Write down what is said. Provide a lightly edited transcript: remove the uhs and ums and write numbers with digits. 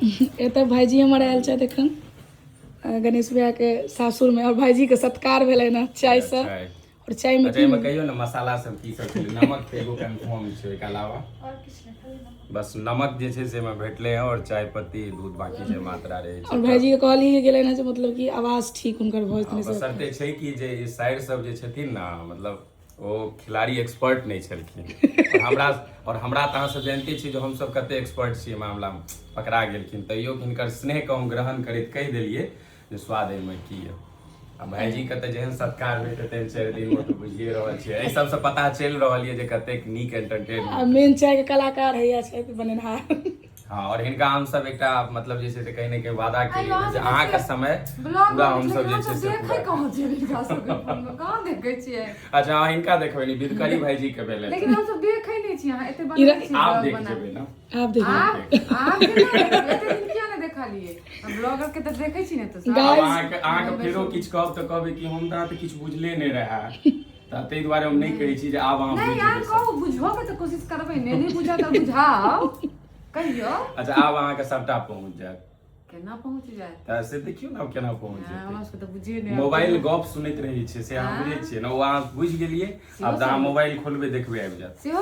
एतऽ भाइजी हमर आयल छथि एखन गणेश भैयाके सासुरमे, आओर भाइजीके सत्कार भेलनि हँ चायसँ। चाय। आओर चायमे अच्छा, एहिमे कहियौ ने मसाला सब की सब छै? नमक तऽ एगो कन्फर्म छै, ओहिके अलावा आओर किछु नहि, खाली नमक। बस नमक जे छै से एहिमे भेटलै हँ, आओर चाय पत्ती, दूध, बाकी जे मात्रा रहै छै। आओर भाइजीके कहलिए गेलनि हँ जे मतलब कि आवाज ठीक हुनकर भऽ जेतनि। बशर्ते छै कि जे ई साइर सब जे छथिन ने, मतलब ओ खिलाड़ी एक्सपर्ट नहि छलखिन। आओर हमरा तऽ अहाँ सब जानिते छी जे हमसब कते एक्सपर्ट छियै मामलामे। पकड़ा गेलखिन, तैयो हिनकर स्नेहके हम ग्रहण करैत कहि देलियै जे स्वाद एहिमे की यऽ। आ भाईजी के तऽ जेहन सत्कार भेटै तेहन 4 दिन मे, तऽ बुझिए रहल छियै, एहि सबसँ पता चलि रहल यऽ जे कतेक नीक एंटरटेन आ मेन चायके कलाकार हैया छथि बनेनहार। हँ, आओर हिनका हमसब एकटा मतलब जे छै से कहीं ने कहीं वादा केलियै अहाँ जे सब अहाँके देखियै, समय ब्लॉग पूरा हमसब जे छै से देखै पूरा कहाँ छियै? हिनका सबके फोनमे कहाँ देखै छियै? अच्छा, अहाँ हिनका देखबै ने, विधकरी भाईजी के भेलै। लेकिन हमसब देखै नहि छियै, अहाँ एते बनबै छियै आब ब्लॉग देख बना जेबै ने। आब देखियौ। आब आब केना देखबै? एते दिन किया नहि देखलियै? ब्लॉगर के तऽ देखै छी ने तऽ सब। Guys, आब अहाँके फेरो किछु कहब तऽ कहबै कि हम तऽ किछु बुझले नहि रहए, तऽ ताहि दुआरे हम नहि कहै छी जे आब अहाँ नहि बुझि यार जेबै सब। कहू, बुझो के तऽ कोशिश करबै ने। नहि बुझा तऽ बुझाउ, कहियौ। अच्छा, आब अहाँके सबटा पहुँच जायत। केना पहुँच जायत? तऽ से देखियौ ने, आब केना पहुँच हँ, हमरा जेतै। सबके तऽ बुझे नहि। मोबाइल गप सुनैत रहै छै, से अहाँ बुझै छियै ने? ओ अहाँ बुझि गेलियै। आब तऽ अहाँ मोबाइल खोलबै, देखबै, आबि जायत। सेहो।